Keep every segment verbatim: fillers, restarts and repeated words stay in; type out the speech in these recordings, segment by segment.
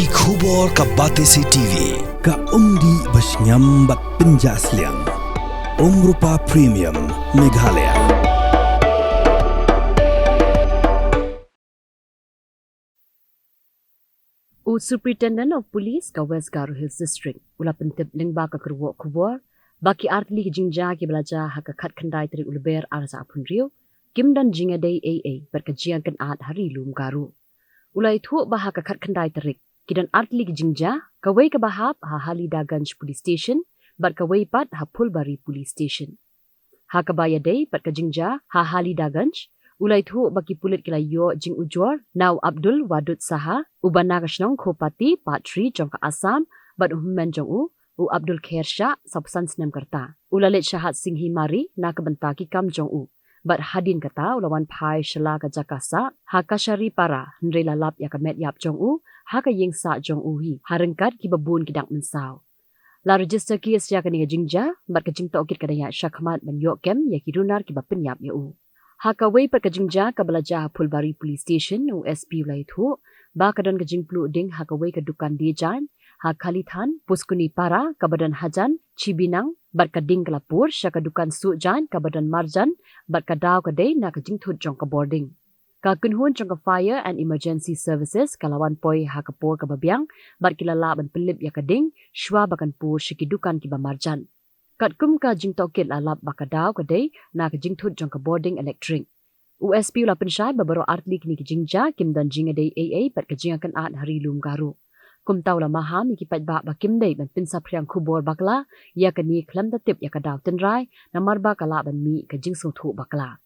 Ki khubor ka Batesi T V, ka umdih bashngiam bad pynjah sliang. Umrupa Premium, Meghalaya. U Superintendent of Police ka West Garo Hills District u la pyntip lyngba ka kyrwoh khubor ba ki artylli ki jingjia kiba la jia ha ka khatkhyndai tarik u Lber arhajar arphew hynriew kim don jingïadei ei ei bad ka jingïakynad ha Ri Lum Garo. U la ïathuh ba ha ka khatkhyndai tarik ki don artylli ki jingjia, kawei kaba hap ha Halidaganj Police Station bad kawei pat ha Phulbari Police Station. Ha kaba ïadei bad ka jingjia ha Halidaganj, u la ïathuh ba ki pulit ki la ïoh jingujor na u Abdul Wadud Saha uba na ka shnong Khopati, Patri jong ka Assam, bad u hynmen jong u, u Abdul Khair Shah, sawphew san snem ka rta. U la leit shahadsing hi mari na ka bynta ki kam jong u. Bad hadien kata u la wan phai sha la ka jaka sah ha Kashari Para, hynrei la lap ïa ka met ïap jong u ha ka ïing sah jong u hi, ha ryngkat kiba bun ki dak mynsaw. La register case ïa kane ka jingjia bad ka jingtohkit ka dang ïaid shakhmat ban ïoh kem ïa ki runar kiba pynïap ïa u. Ha kawei pat ka jingjia kaba la jia ha Phulbari Police Station, u S P u la ïathuh ba ka don ka jingpluh ding ha kawei ka dukan die jaiñ ha Khalithan Puskuni Para kaba don hajan, chibinang bad ka ding ka la pur sha ka dukan suh jaiñ kaba don marjan bad ka daw ka dei na ka jingthut jong ka bording. Ka kynhun jong ka Fire and Emergency Services ka la wan poi ha ka por kaba biang bad ki la lah ban pynlip ïa ka ding shuwa ba kan pur sha ki dukan kiba marjan. Katkum ka jingtohkit la lap ba ka daw ka dei na ka jingthut jong ka bording elektrik. U S P u la pynshai ba baroh artylli kine ki jingjia kim don jingïadei ei ei bad ka jingïakynad ha Ri Lum Garo. Kumta u la maham ïa ki paidbah ba kim dei ban pynsaphriang khubor bakla ïa kane khlem da tip ïa ka daw tynrai, namar ba ka lah ban mih ka jingsngewthuh bakla.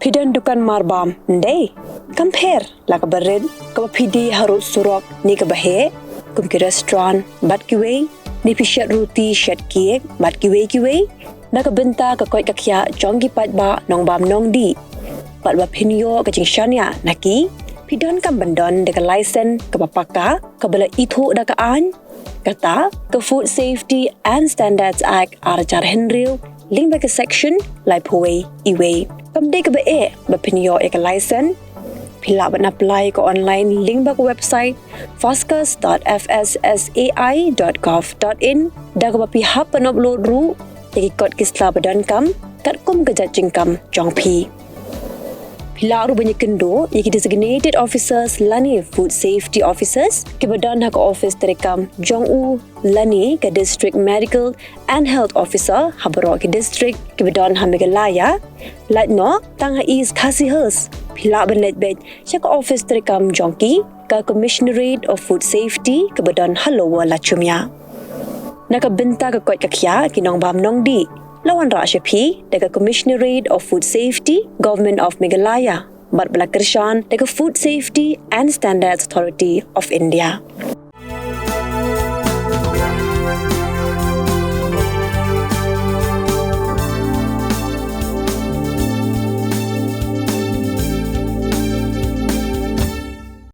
Phi don dukan marbam, ym dei? Kam pher la kaba rit, kaba phi die harud surok ne kaba heh, kum ki restaurant bad kiwei, ne phi shet ruti shet cake bad kiwei kiwei, na ka bynta ka koit ka khiah jong ki paidbah nongbam nongdih, bad ba phin ïoh ka jingshaniah na ki, phi donkam ban don da ka license kaba paka, kaba la ithuh da ka aiñ, kata ka Food Safety and Standards Act arhajar hynriew, lyngba ka section laiphew wei E wei. Kam dei kaba eh ba phin ïoh ïa ka license. Phi lah ban apply ka online lyngba ka website fascus dot F S S A I dot gov dot in, da kaba phi hap ban upload ruh ïa ki kot ki sla ba donkam katkum ka jait jingkam jong phi. Phi lah ruh ban ïakynduh ïa ki designated officers lane food safety officers kiba don ha ka office treikam jong u lane ka district medical and health officer ha baroh ki district kiba don ha Meghalaya. Lait noh tang ha East Khasi Hills, phi lah ban leit beit sha ka office treikam jong ki, ka Commissionerate of Food Safety kaba don ha Lower Lachumia. Na ka bynta ka koit ka khiah ki nongbam nongdih, la wanrah sha phi da ka Commissionerate of Food Safety, Government of Meghalaya, bad ba la kyrshan da ka Food Safety and Standards Authority of India.